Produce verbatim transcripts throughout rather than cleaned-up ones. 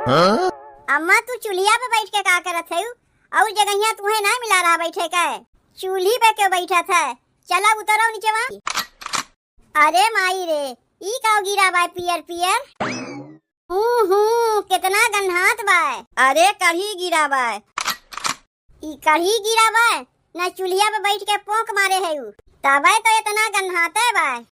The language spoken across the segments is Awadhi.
हाँ? अम्मा, तू चूल्हिया पे बैठ के का करत है? और जगहिया तुहे ना मिला रहा बैठे के, चूल्ही पे क्यों बैठत है? चला उतरो नीचवा। अरे माई रे, ई का गिरा बाय पियर पियर? हूँ, हूँ, कितना गन्हात बाय। अरे कढ़ी गिरा बाय। ई कढ़ी गिरा बाय, ना चूल्हिया पे बैठ के पोंक मारे है उ, तबे तो इतना गन्हाते बाय।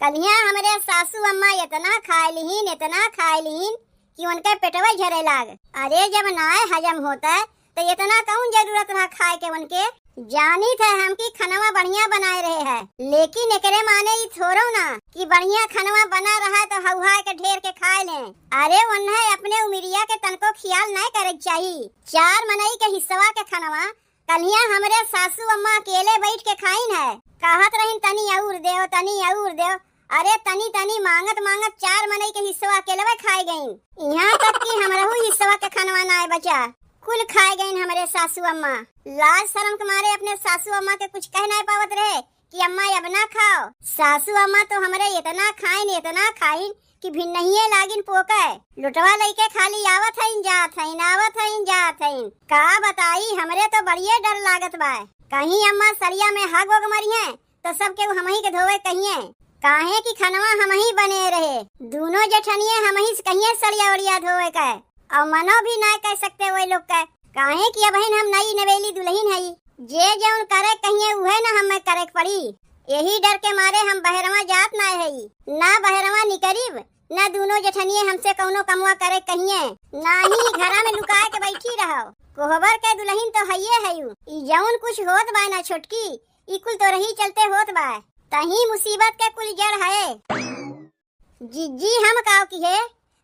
कलिया हमरे सासू अम्मा इतना खाए लिहिन, इतना खाए लिहिन कि उनके पेटवे झरे लाग। अरे जब नाय हजम होता तो इतना कौन जरूरत रहा खाए के उनके? जानित है हम कि खनवा बढ़िया बनाए रहे है, लेकिन एकरे माने ई थोड़ो ना कि बढ़िया खनवा बना रहा तो हउहाए के ढेर के खाए लें। अरे उन्हें अपने उमिरिया के तनको ख्याल नाय करे के चाही। चार मनई के हिस्सवा के खनवा कलिया हमरे सासू अम्मा अकेले बैठ के खाइन है, कहत रहिन, "तनी अउर देव, तनी अउर देव।" अरे तनी तनी मांगत मांगत चार मनई के हिस्सवा अकेलवे खाए गईन। यहाँ तक कि हमरहू हिस्सवा के खनवा नाय बचा, कुल खाए गईन हमरे सासू अम्मा। लाज शरम के मारे अपने सासू अम्मा के कुछ कह नाय पावत रहे कि अम्मा अब ना खाओ। सासू अम्मा तो हमरे इतना खाइन, इतना खाइन कि भिन्नहिए लागिन पोके। लोटवा लइके खाली आवत हइन, जात हइन, आवत हइन, जात हइन। का बताई, हमरे तो बड़िए डर लागत बा। कहीं अम्मा सरिया में हग ओग मरिहें तो सब केहू हमही के धोवे कहिए। काहे कि खनवा हमही बने रहे, दूनो जेठनिए हमही से कहिए सरिया ओरिया धोवे के। और मनो भी ना कह सकते वही लोग के, काहे कि अबहिन हम नई नवेली दुल्हन हई। जे जौन करे कहिए उहे ना हमें करे के पड़ी। यही डर के मारे हम बहरवा जात ना हई, ना बहरवा निकरिब, ना दूनो जेठनिए हमसे कौनो कमवा करे कहिए, ना ही घरा में लुकाए के बैठी रहो। कोहबर के दुल्हन तो हइये हयू। ई जौन कुछ होत बा ना छोटकी, ई कुल तोरही चलते होत बा। तही मुसीबत के कुल जड़ है। जिज्जी हम काव की है,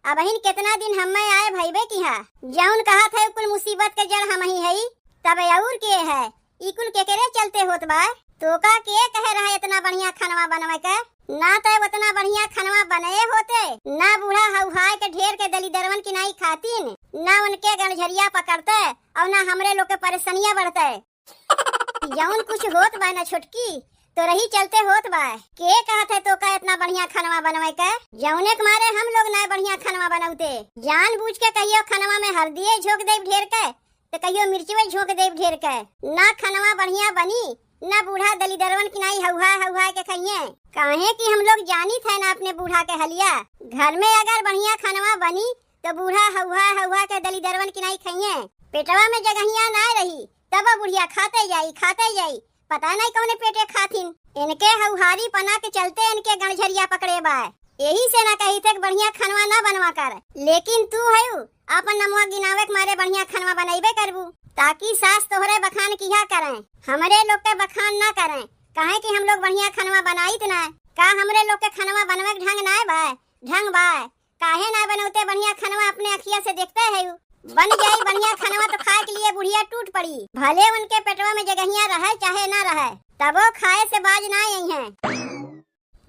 अबहिन कितना दिन हम्मे आए भइबे की हा। जौन कहत है कुल मुसीबत के जड़ हमही हई, तब और के है? ई कुल केकरे चलते होत बा? तोका के कहे रहा इतना बढ़िया खनवा बनवे के? ना तय उतना बढ़िया खनवा बने होते, ना बूढ़ा हउहाए के ढेर के दलिदरवन की नाई खातिन, ना उनके गणझरिया पकड़ते और ना हमरे लोग के परेशानियां बढ़ते। जौन कुछ होत बा ना छोटकी, तोरही चलते होत बा। के कहत है तोका इतना बढ़िया खनवा बनवे के? जौने के मारे हम लोग ना बढ़िया खनवा बनौते। जानबूझ के कहियो खनवा में हल्दिये झोंक देब ढेर के, तो कहियो मिर्चवे झोंक देब ढेर के। ना खनवा बढ़िया बनी, ना बूढ़ा दलिदरवन की नाई हउहा हउहा के खइये। काहे कि हम लोग जानित है ना अपने बूढ़ा के हलिया। घर में अगर बढ़िया खनवा बनी तो बूढ़ा हउहा हउहा के दलिदरवन की नाई खइये। पेटवा में जगहिया ना रही, तब बुढ़िया खाते जाई, खाते जाई। पता नहीं कौने पेटे खाथिन। इनके हउहारी पना के चलते इनके गणझरिया पकड़े बा। यही से ना कही थे कि बढ़िया खनवा ना बनवा कर, लेकिन तू हयू, आपन नमवा गिनावे के मारे बढ़िया खनवा बनइबे करबू, ताकि सास तोहरे बखान किहा करें। हमरे लोग के बखान ना करें, काहे कि हम लोग बढ़िया खनवा बनाइत ना। का हमरे लोग के खनवा बनवे के ढंग ना बा? ढंग बा। काहे ना बनौते बढ़िया खनवा, अपने अखिया से देखते है। बन जाई बढ़िया खनवा तो खाए के लिए बुढ़िया टूट पड़ी। भले उनके पेटवा में जगहिया रहे चाहे ना रहे, तबो खाए से बाज ना आई हैं।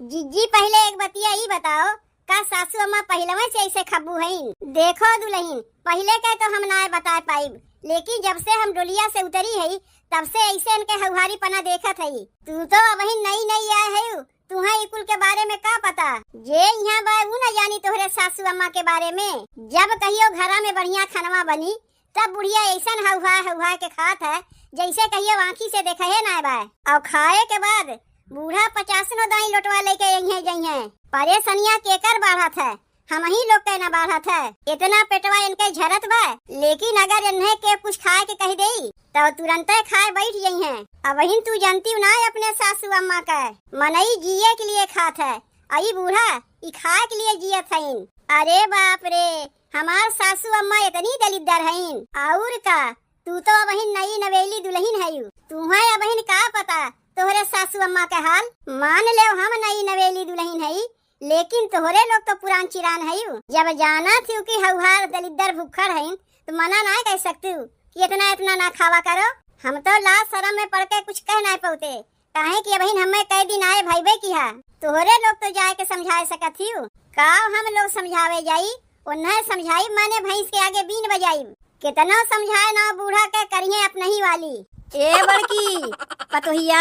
जिज्जी, पहिले एक बतिया ई बताओ, का सासू अम्मा पहिलवे से ऐसे खब्बू हईन? देखो दुल्हन, पहिले के तो हम ना बता पाइब, लेकिन जब से हम डोलिया से उतरी हई, तब से ऐसे इनके हउहारी पना देखत हई। तू तो अबहिन नई नई आए हयू, तुहे ई कुल के बारे में का पता? जे इहाँ बा ऊ न जानी तोहरे सासू अम्मा के बारे में। जब कहियो घरा में बढ़िया खनवा बनी, तब बुढ़िया ऐसन हउहा हउहा के खात है, जैसे कहियो आँखी से देखहे ना बा। और खाए के बाद बूढ़ा पचासनो दाई लोटवा लेके अइहें जइहें। परेशानियाँ केकर बाढ़त है? हमही लोग के ना बाढ़त है। इतना पेटवा इनके झरत बा, लेकिन अगर इन्हें के कुछ खाए के कह देई, तो तुरंते खाए बैठ जइहें। अबहिन तू जानती ना अपने सासू अम्मा के, मनई जिए के लिए खात है, अई बूढ़ा ई खाए के लिए जियत हईन। अरे बाप रे, हमार सासू अम्मा इतनी दलिद्दर हईन। और का, तू तो अबहिन नई नवेली दुल्हन हयू, तुहे अबहिन का पता तोहरे सासू अम्मा के हाल। मान लेव हम नई नवेली दुल्हन हई, लेकिन तोहरे लोग तो पुरान चिरान हयू। जब जानत हयू कि हउहार दलिद्दर भुक्खड़ हईन, तो मना ना कह सकतू कि इतना इतना ना खावा करो। हम तो लाज शरम में पड़ के कुछ कह ना पौते, काहे कि अबहिन हमें कई दिन आए भइबे किहा। तोहरे लोग तो जाए के समझाए सकत हयू। का हम लोग समझावे जाई? उन्हें समझाई माने भैंस के आगे बीन बजाई। कितनो समझाए ना बूढ़ा के करिए अपनही वाली। ए बड़की पतोहिया,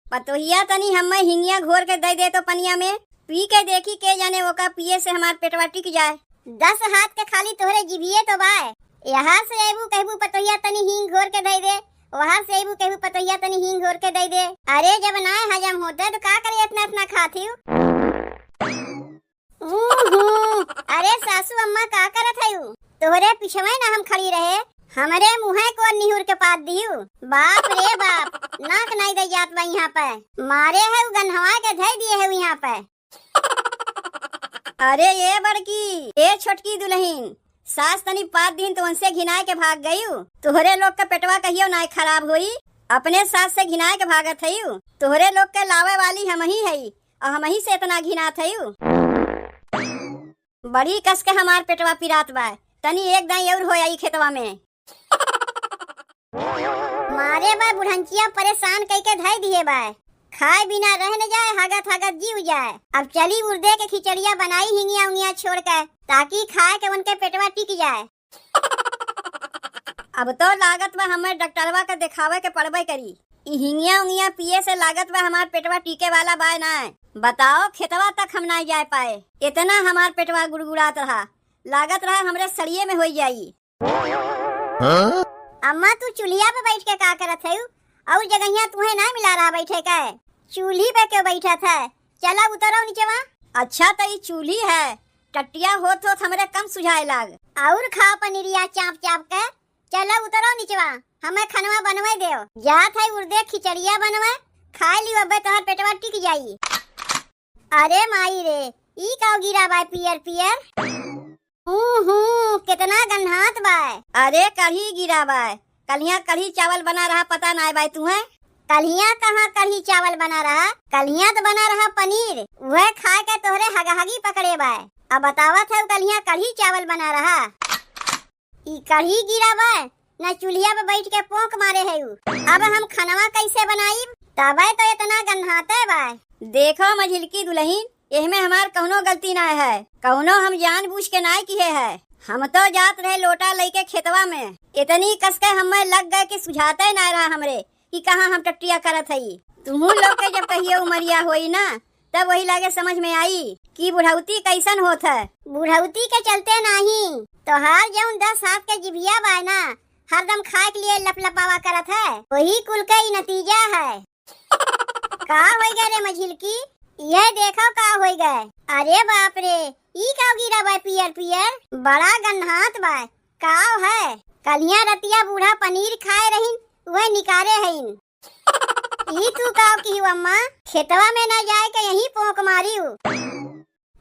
पतोहिया, तनी हम्मे हिंगिया घोर के दे दे तो पनिया में। पी के देखी, के जाने ओका पिए से हमार पेटवा टिक जाए। दस हाथ के खाली तोहरे जिभिए तो बाय। यहाँ से अइबू कहबू पतोहिया तनी हींग घोर के धइ दे, वहाँ से अइबू कहबू पतोहिया तनी हींग घोर के धइ दे। अरे जब नाय हजम होते तो का करे इतना इतना खात हियू? ऊहू, अरे सासू अम्मा का करत हयू? तोहरे पिछवे ना हम खड़ी रहे, हमरे मुँहे को निहुर के पाद दियू। बाप रे बाप, नाक नाई दे जात बा यहाँ पे। मारे है उ गन्हवा के धइ दिए है यहाँ पे। अरे ए बड़की, ए छोटकी दुलहिन, सास तनी पाद दिन तो उनसे घिनाए के भाग गयू। तोहरे लोग के पेटवा कहियो नाय खराब होई, अपने सास से घिनाए के भागत हयू। तोहरे लोग के लावे वाली हमही हई, अउर हमही से इतना घिनात हयू। बड़ी कस के हमार पेटवा पिरात बा, तनी एक दाई और हो आई खेतवा में। मारे बा बुढ़ंचिया परेशान कइके धइ दिए बा, खाए बिना रह न जाए, हगत हगत जीव जाए। अब चली उर्दे के खिचड़िया बनाई हिंगिया उंगिया छोड़ के, ताकि खाए के उनके पेटवा टिक जाए। अब तो लागत बा हमें डॉक्टरवा के देखावे के पड़बे करी। ई हिंगिया उंगिया पिए से लागत बा हमार पेटवा टिके वाला बाय ना। बताओ, खेतवा तक हम ना जाए पाए, इतना हमार पेटवा गुड़गुड़ात रहा, लागत रहा हमरे सड़िए में होई जाई। हाँ? अम्मा, तू चूल्हिया पे बैठ के का करत हयू? और जगहिया तुहे ना मिला रहा बैठे के। चूल्ही पे क्यों बैठत है? चला उतरो निचवा। अच्छा, त ई चूल्ही है, टट्टिया होत होत हमरे कम सुझाए लाग। और खा पनीरिया चाप चाप के। चला उतरो निचवा, हमें खनवा बनवे देव। जात है उर्दे खिचड़िया बनवे, खाए ली अबे तोहर पेटवा टिक जाई। अरे माई रे, ई का गिरा बाय पियर पियर? हूँ, हूँ, कितना गन्हात बाय। अरे, कढ़ी गिरा बाय। कलिया कढ़ी चावल बना रहा, पता नाय बाय तुहे? कलिया कहाँ कढ़ी चावल बना रहा? कलिया तो बना रहा पनीर। वह खाए के तोहरे हगहगी पकड़े बाय। अब बतावत है, कलिया कढ़ी चावल बना रहा। ई कढ़ी गिरा बाय, न चूल्हिया पे बैठ के पोंक मारे है उ। अब हम खनवा कैसे बनाईब? तबे तो इतना गन्हाते बाय। देखो मझिलकी दुलहिन, एहमे हमार कउनो गलती नाय है, कउनो हम जानबूझ के नाय किहे है। हम तो जात रहे लोटा लइके खेतवा में, इतनी कस के हमें लग गए कि सुझाते नाय रहा हमरे कि कहाँ हम टट्टिया करत हई। तुहू लोग के जब कहियो उमरिया होई ना, तब वही लागे समझ में आई कि बुढ़ौती कैसन होत है। बुढ़ौती के चलते नाही, तोहार जउन दस हाथ के जिभिया बाय ना, हरदम खाए के लिए लपलपावा करत है, वही कुल के ई नतीजा है। का होई गए रे मझिलकी? यह देखो का होई गए। अरे बाप रे, ई का गिरा बा पियर पियर? बड़ा गन्हात बा। का है? कलिया रतिया बूढ़ा पनीर खाए रहिन, वह निकारे हइन। ई तू का किहू अम्मा? खेतवा में न जाए के यहीं पोंक मारियू।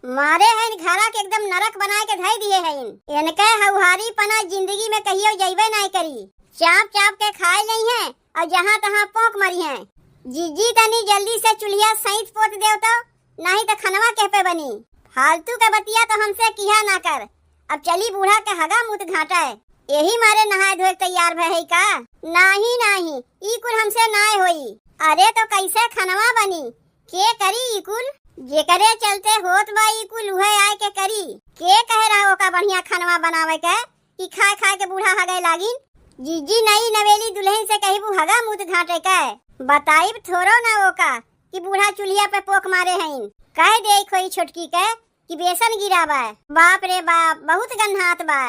मारे हइन घरा के एकदम नरक बनाए के धई दिए हइन। इनके हौहारी पना जिंदगी में कहियो जइबे नाय करी। चाप चाप के खाए लइहें और जहाँ तहाँ पोंक मरिहें। जीजी तनी जल्दी से चूल्हिया सैंत पोत देव तो, नाहीं तो खनवा केह पे बनी। फालतू के बतिया तो हमसे किहा ना कर। अब चली बूढ़ा के हगा मूत घाटे। यही मारे नहाए धोए के तैयार भय है का? नाहीं नाहीं, ई कुल हमसे नाय होई। अरे तो कैसे खनवा बनी? के करी ई कुल? जेकरे चलते होत बा ई कुल, उहे आए के करी। के कहे रहा ओका बढ़िया खनवा बनावे के कि खाए खाए के बूढ़ा हगे लागिन? जीजी नई नवेली दुलहिन से कहिबू हगा मूत घाटे के? बताइब थोरो ना ओका कि बूढ़ा चूल्हिया पे पोक मारे हइन। कह दे खोई छोटकी के कि बेसन गिरा बा। बाप रे बाप, बहुत गन्हात बा।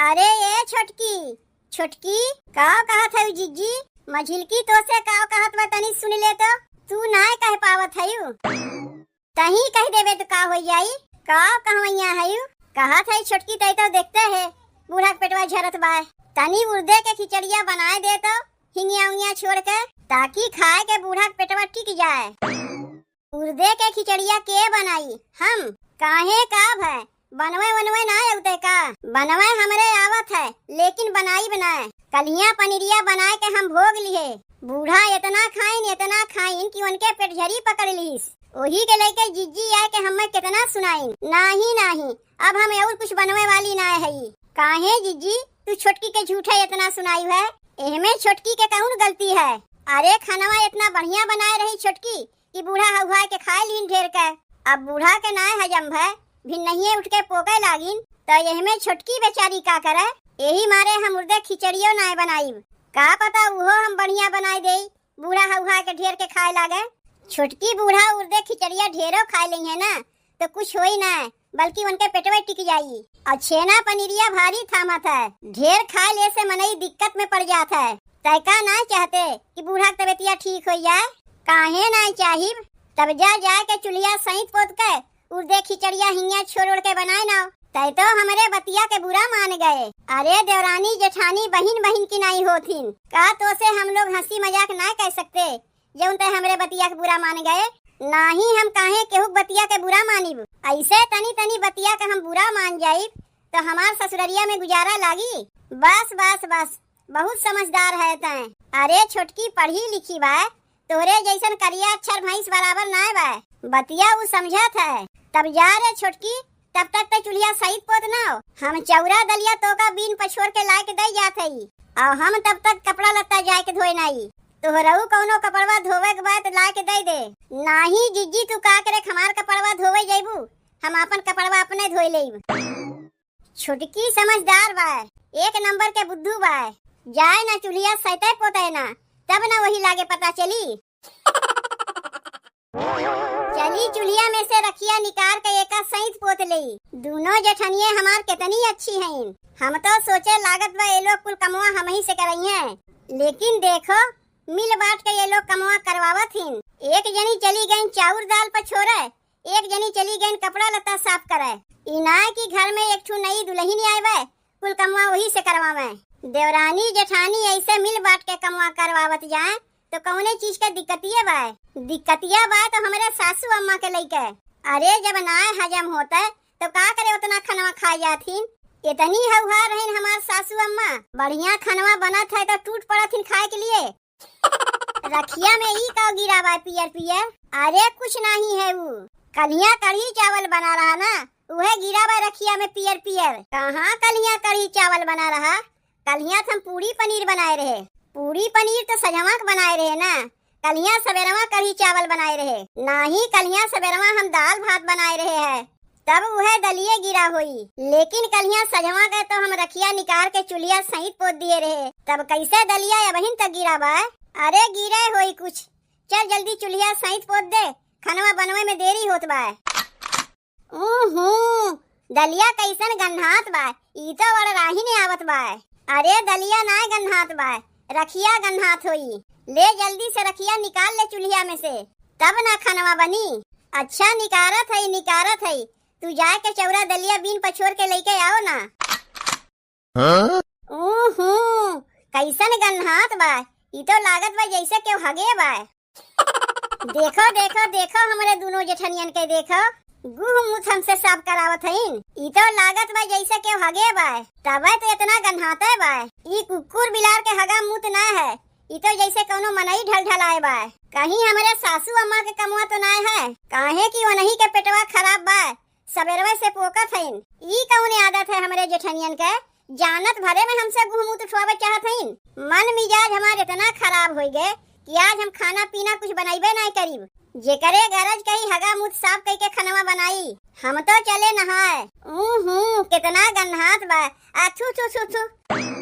अरे ए छोटकी, छोटकी, काव कहत हऊ जीजी? मझिलकी तो से काव कहत बा, तनी सुन ले तो। तू नाय कह पावत हऊ। तही कह देबे तो का हो जाई? काव कहवैया हऊ? कहत है छोटकी, तई तो देखते है बूढ़ा के पेटवा झरत बा। तनी उर्दे के खिचड़िया बनाए दे तो, हिंगिया उंगिया छोड़ के, ताकि खाए के बूढ़ा के पेटवा टिक जाए। उर्दे के खिचड़िया के बनाई? हम? काहे का भय? बनवे वनवे ना अउते का? बनवे हमरे आवत है, लेकिन बनाईब ना। कलिया पनीरिया बनाए के हम भोग लिहे। बूढ़ा इतना खाइन, इतना खाइन कि उनके पेट झरी पकड़ लीस। ओही के लेके जिज्जी आए के हमें कितना सुनाइन। नाही, नाही, अब हम और कुछ बनवे वाली ना हई। काहे जिज्जी, तू छोटकी के झूठे इतना सुनाई है? एहमे छोटकी के कौन गलती है? अरे खनवा इतना बढ़िया बनाए रही छोटकी, कि बूढ़ा हउहाए के खाए लीन ढेर के। अब बूढ़ा के नाय हजम भय, भिन्नहिए उठ के पोके लागिन, त एहमे छोटकी बेचारी का करे? एही मारे हम उर्दे खिचड़ियो नाय बनाइब। का पता उहो हम बढ़िया बनाए देई, बूढ़ा हउहा के ढेर के खाए लागे। छोटकी बूढ़ा उर्दे खिचड़िया ढेरो खाए लइहैं ना, तो कुछ होई ना, बल्कि उनके पेटवे टिक जाई। और छेना पनीरिया भारी थामत है, ढेर खाए ले से मनई दिक्कत में पड़ जात है। तय का ना चाहते कि बूढ़ा के तबियतिया ठीक हो जाए? काहे ना चाहिब? तब जा जाए के चुल्हिया सैंत पोत के उर्दे खिचड़िया हियाँ छोड़ ओड़ के बनाए ना। तय तो हमरे बतिया के बुरा मान गए। अरे देवरानी जेठानी बहिन बहिन की नाई होथिन का? तो से हम लोग हँसी मजाक ना कह सकते, जौन तय हमरे बतिया के बुरा मान गए? नाही, हम काहे केहू के बतिया के बुरा मानिब? ऐसे तनी तनी बतिया के हम बुरा मान जाइब तो हमार ससुररिया में गुजारा लागी? बस बस बस, बहुत समझदार है तय। अरे छोटकी पढ़ी लिखी बा, तोहरे जैसन करिया अक्षर भैंस बराबर नाय बा। बतिया उ समझत है। तब जा रे छोटकी, तब तक तय चुल्हिया सैंत पोत ना हो। हम चौरा दलिया तोका बीन पछोर के लाए के दे जात हई, और हम तब तक कपड़ा लत्ता जाए के धोए नाई। तोहरऊ कौनो कपड़वा धोवे के बा त लाए के दे दे। नाही जिज्जी, तू का करे हमार कपड़वा धोवे जइबू, हम आपन कपड़वा अपने धोए लेब। छोटकी समझदार बा, एक नंबर के बुद्धू बा। जाए ना चुल्हिया सैते पोते ना, तब ना वही लागे पता चली। चली चुल्हिया में से रखिया निकार के एका सैंत पोत लेई। दूनो जेठनिये हमार केतनी अच्छी हईन। हम तो सोचे लागत बा ए लोग कुल कमवा हमही से करइहें। लेकिन देखो, मिल बाँट के ए लोग कमवा करवावत हिन। एक जनी चली गईन चाउर दाल पछोरे, एक जनी चली गईन कपड़ा लत्ता साफ करे। ई नाय कि घर में एक ठू नई दुलहिन आए बा, कुल कमवा वही से करवावे। देवरानी जेठानी ऐसे मिल बाँट के कमवा करवावत जाए तो कौने चीज के दिक्कतिये बा? दिक्कतिया बा तो हमरे सासू अम्मा के लइके। अरे जब नाय हजम होते तो का करे उतना खनवा खाए जाथिन? इतनी हउहा रहिन हमार सासू अम्मा, बढ़िया खनवा बनत है तो टूट पड़त हिन खाए के लिए। रखिया में ई का गिरा बा पियर पियर? अरे कुछ नाही है ऊ, कलिया कढ़ी चावल बना रहा ना, उहे गिरा बा रखिया में पियर पियर। कहाँ कलिया कढ़ी चावल बना रहा? कलिया त हम पूड़ी पनीर बनाए रहे। पूड़ी पनीर तो सजवा के बनाए रहे ना, कलिया सबेरवा कढ़ी चावल बनाए रहे। नाही, कलिया सबेरवा हम दाल भात बनाए रहे है, तब उहे दलिये गिरा होई। लेकिन कलिया सजवा के तो हम रखिया निकार के चुल्हिया सैंत पोत दिए रहे, तब कैसे दलिया अबहिन तक गिरा बा? अरे गिरे होई कुछ, चल जल्दी चुल्हिया सैंत पोत दे, खनवा बनवे में देरी होत बा। ऊहू, दलिया कैसन गन्हात बा, ई तो वड़राही ने आवत बा। अरे दलिया नाय गन्हात बा, रखिया गन्हात होई। ले जल्दी से रखिया निकाल ले चुल्हिया में से, तब ना खनवा बनी। अच्छा निकारत हई, निकारत हई, तू जाए के चौरा दलिया बीन पछोर के लइके आओ ना। हाँ? ऊहू, कैसन गन्हात बा, ई तो लागत बा जैसे केहू हगे बा। देखो, देखो, देखो, हमरे दुनो जेठनियन के देखो, गुह मुथ हमसे साफ करावत हईन। ई तो लागत बा जैसे केहू हगे बा, तबे तो इतना गन्हाते बा। ई कुकुर बिलार के हगा मुत ना है, ई तो जैसे कौनो मनई ढलढलाए बा। कहीं हमरे सासू अम्मा के कमवा तो ना है, काहे कि ओनही के पेटवा खराब बा, सबेरवे से पोकत हईन। ई कौने आदत है हमरे जेठनियन के? जानत भरे में हमसे गुहमूत उठवावे चाहत हईन। मन मिजाज हमार इतना खराब होइ गए कि आज हम खाना पीना कुछ बनइबे नाय करीब। जेकरे गरज कही हगा मूत साफ कइके खनवा बनाई। हम तो चले नहाए। ऊहू, कितना गन्हात बा। आ थू, थू, थू, थू।